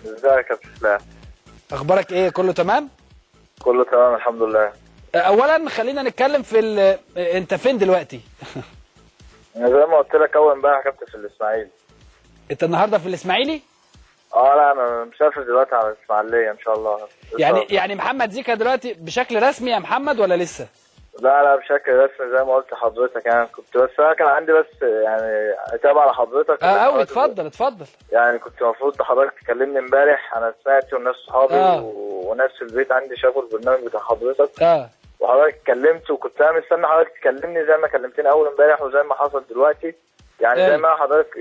ازيك يا كابتن اسلام؟ اخبارك ايه؟ كله تمام؟ كله تمام الحمد لله. اولا خلينا نتكلم في انت فين دلوقتي؟ انا زي ما قلت لك اول امبارح كابتن في الاسماعيلي. انت النهارده في الاسماعيلي؟ اه لا انا مسافر دلوقتي على الاسماعيلية ان شاء الله. يعني محمد زيكا دلوقتي بشكل رسمي يا محمد ولا لسه؟ لا بشكل رسمي زي ما قلت لحضرتك، يعني كنت بس انا كان عندي بس يعني عتاب على حضرتك. قوي. اتفضل اتفضل. يعني كنت المفروض حضرتك تكلمني امبارح، انا سمعت وناس صحابي وناس في البيت عندي شافوا البرنامج بتاع حضرتك. وحضرتك اتكلمت، وكنت انا مستني حضرتك تكلمني زي ما كلمتني اول امبارح وزي ما حصل دلوقتي. يعني زي ما حضرتك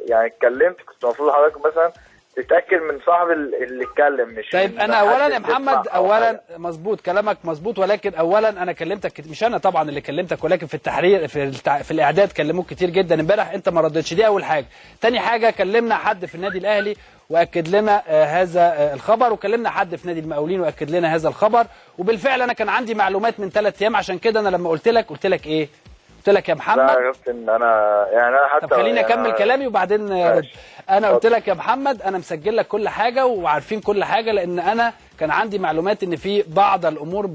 يعني اتكلمت، كنت المفروض حضرتك مثلا تتاكد من صاحب اللي اتكلم مش. طيب انا اولا يا محمد، اولا مظبوط كلامك مظبوط، ولكن اولا انا كلمتك، مش انا طبعا اللي كلمتك، ولكن في التحرير في الاعداد كلموك كتير جدا امبارح، انت ما ردتش، دي اول حاجة. تاني حاجة، كلمنا حد في النادي الاهلي واكد لنا هذا الخبر، وكلمنا حد في نادي المقاولين واكد لنا هذا الخبر، وبالفعل انا كان عندي معلومات من 3 ايام، عشان كده انا لما قلت لك قلت لك ايه؟ قلت لك يا محمد. لا يا كابتن انا يعني انا حتى، طب خليني اكمل يعني كلامي وبعدين رد. انا قلت لك يا محمد انا مسجل لك كل حاجة وعارفين كل حاجة، لان انا كان عندي معلومات ان في بعض الامور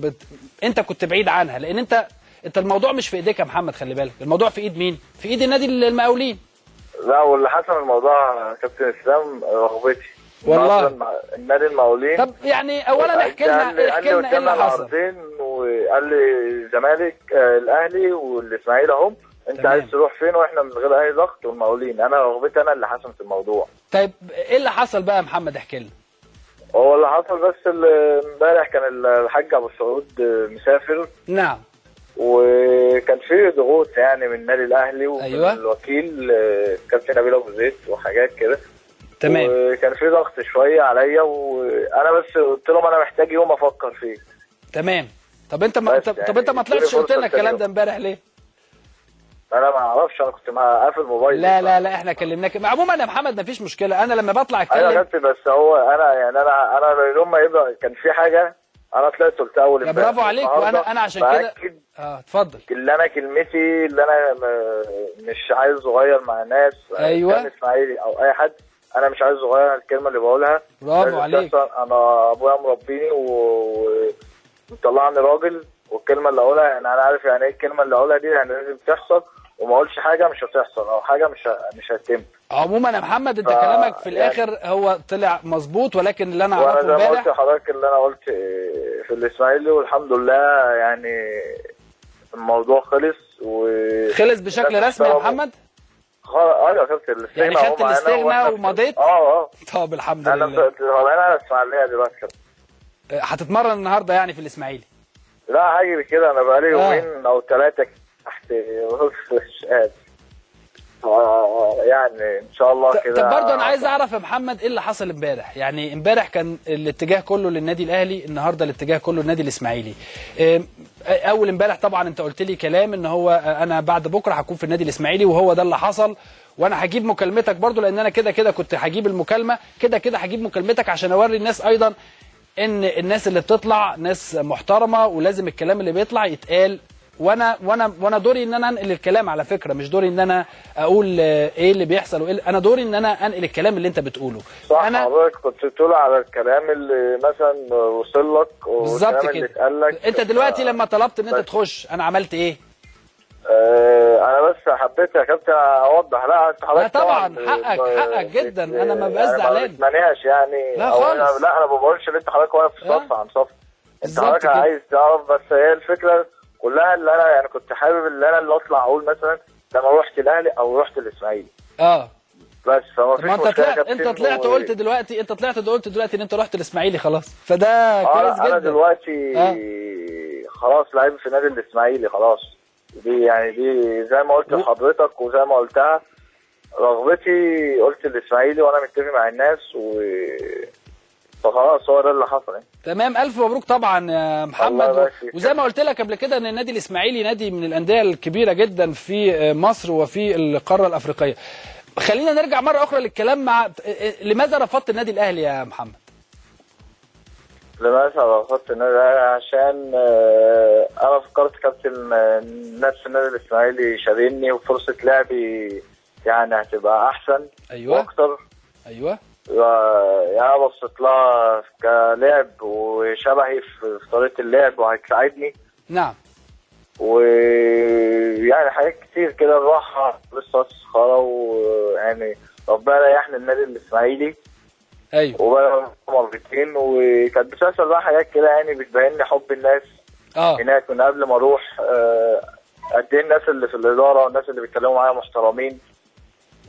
انت كنت بعيد عنها، لان انت الموضوع مش في ايديك يا محمد، خلي بالك، الموضوع في ايد مين؟ في ايد النادي المقاولين. لا واللي حسم الموضوع يا كابتن اسلام رغبتي والله النادي المقاولين. طب يعني اولا احكي لنا ايه اللي حصل. وقال لي الزمالك الاهلي والاسماعيلي اهم، انت عايز تروح فين واحنا من غير اي ضغط، والمقاولين. انا رغبتي انا اللي حسمت الموضوع. طيب ايه اللي حصل بقى يا محمد؟ احكي لنا. هو اللي حصل بس امبارح كان الحاج ابو سعود مسافر. نعم. وكان في ضغوط يعني من النادي الاهلي ومن الوكيل كابتن نبيل ابو زيد وحاجات كده. تمام. وكان في ضغط شوية عليا، وانا بس قلت لهم انا محتاج يوم افكر فيه. تمام. طب انت ما يعني طب انت ما طلعتش قلت لنا الكلام ده امبارح ليه؟ انا ما اعرفش، انا كنت قافل موبايلي. لا لا لا احنا كلمناك. عموما يا محمد ما فيش مشكلة، انا لما بطلع اتكلم. ايوه يا كابتن، بس هو انا يعني انا يوم ما يبقى كان في حاجة انا طلعت قلتها اول امبارح. برافو عليك. وانا عشان كده اتفضل. اللي انا كلمتي اللي انا مش عايز اغير مع ناس. ايوه. كان اسماعيلي او اي حد، انا مش عايز اغير الكلمة اللي بقولها. برافو عليك. انا ابويا مربيني وطلعني راجل، والكلمة اللي اقولها يعني انا عارف يعني ايه الكلمة اللي اقولها دي، يعني لازم تحصل، وما اقولش حاجة مش هتحصل او حاجة مش هتتم. عموما يا محمد انت كلامك في الاخر يعني هو طلع مظبوط، ولكن اللي انا اعرفه امبارح، وانا زي ما قلت لحضرتك اللي انا قلت في الاسماعيلي، والحمد لله يعني الموضوع خلص خلص بشكل رسمي يا محمد؟ ايوه خدت الاستغنى، يعني خدت الاستغنى ومضيت؟ طب الحمد لله. انا طالعين على الاسماعيلية دلوقتي كده. هتتمرن النهارده يعني في الاسماعيلي؟ لا هاجي كده، انا بقالي يومين او 3 تحت نص الشقات، يعني ان شاء الله كده. طب برضه انا عايز اعرف يا محمد ايه اللي حصل امبارح؟ يعني امبارح كان الاتجاه كله للنادي الاهلي، النهارده الاتجاه كله للنادي الاسماعيلي. اول امبارح طبعا انت قلت لي كلام ان هو انا بعد بكره هكون في النادي الاسماعيلي، وهو ده اللي حصل. وانا هجيب مكالمتك برضه، لان انا كده كده كنت هجيب المكالمة، كده كده هجيب مكالمتك عشان اوري الناس ايضا ان الناس اللي بتطلع ناس محترمه، ولازم الكلام اللي بيطلع يتقال. وانا وانا وانا دوري ان انا انقل الكلام على فكرة، مش دوري ان انا اقول ايه اللي بيحصل وايه، انا دوري ان انا انقل الكلام اللي انت بتقوله. صح. انا حضرتك كنت بتقول على الكلام اللي مثلا وصل لك والكلام اللي اتقال لك. انت دلوقتي لما طلبت ان انت تخش انا عملت ايه؟ انا بس حبيت يا كابتن اوضح. لا انت حضرتك طبعا حقك جدا، انا ما بقاش زعلان، ما بتمنعش يعني. لا خالص. لا انا ما بقولش ان انت حضرتك واقف في صف عن صف، انت حضرتك عايز تعرف، بس هي الفكرة كلها اللي انا يعني كنت حابب اللي انا اللي اطلع اقول مثلا لما رحت الاهلي او رحت الاسماعيلي. بس فما فيش مشكلة. انت طلعت قلت دلوقتي، انت طلعت قلت دلوقتي ان انت رحت الاسماعيلي خلاص، فده كويس جدا. انا دلوقتي خلاص لعيب في نادي الاسماعيلي خلاص، دي يعني دي زي ما قلت لحضرتك وزي ما قلتها رغبتي، قلت الاسماعيلي وانا متفق مع الناس فخلاص هو ده اللي حصل يعني. تمام، الف مبروك طبعا يا محمد. وزي ما قلت لك قبل كده ان النادي الاسماعيلي نادي من الاندية الكبيرة جدا في مصر وفي القارة الافريقية. خلينا نرجع مرة اخرى للكلام مع لماذا رفضت النادي الاهلي يا محمد؟ لماذا رفضت النادي الاهلي؟ عشان انا فكرت كابتن الناس في النادي الاسماعيلي شاريني وفرصه لعبي يعني هتبقى احسن. ايوه واكتر. ايوه. يعني بصيت لها كلاعب وشبهي في طريقه اللعب وهتساعدني. نعم. ويعني حاجات كتير كده، الراحة لسه استخاره، ويعني ربنا ريحني النادي الاسماعيلي. ايوه. وبقى مرتين، وكانت بتحصل بقى حاجات كده يعني بتبين لي حب الناس هناك من قبل ما اروح. قد ايه الناس اللي في الادارة والناس اللي بيتكلموا معايا محترمين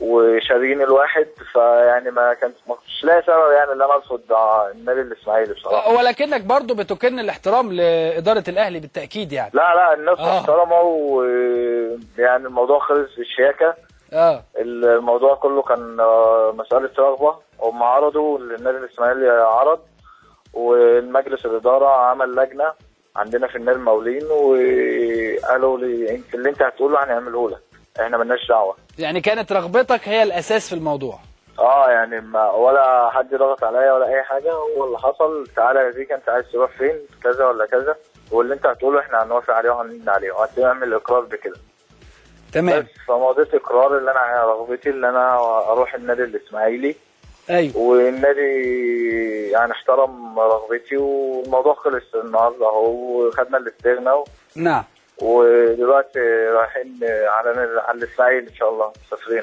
وشاريين الواحد، فيعني ما كنتش لاقي سبب يعني ان انا ارفض النادي الاسماعيلي بصراحة. ولكنك برضو بتكن الاحترام لادارة الاهلي بالتاكيد يعني. لا الناس محترمه، ويعني الموضوع خلص بالشياكه. الموضوع كله كان مسالة رغبة، هم عرضوا للنادي الاسماعيلي عرض، والمجلس الادارة عمل لجنة عندنا في النادي المقاولين، وقالوا لي انت اللي انت هتقوله هنعمله لك، احنا مالناش دعوه. يعني كانت رغبتك هي الاساس في الموضوع. يعني ما ولا حد ضغط عليا ولا اي حاجة، هو اللي حصل تعالى يا زيكا انت عايز تروح فين كذا ولا كذا، واللي انت هتقوله احنا هنوافق عليه وهنمضي عليه وهتعمل اقرار بكده. تمام. بس فمضيت اقرار اللي انا رغبتي اللي انا اروح النادي الاسماعيلي. ايوه. والنادي يعني احترم رغبتي، والموضوع خلص النهارده اهو، وخدنا الاستغنى. نعم. ودلوقتي رايحين على الاسماعيلي ان شاء الله، مسافرين.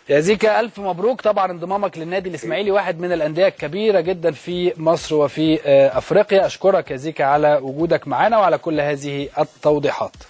يا زيكا الف مبروك طبعا انضمامك للنادي الاسماعيلي، واحد من الاندية الكبيرة جدا في مصر وفي افريقيا. اشكرك يا زيكا على وجودك معنا وعلى كل هذه التوضيحات.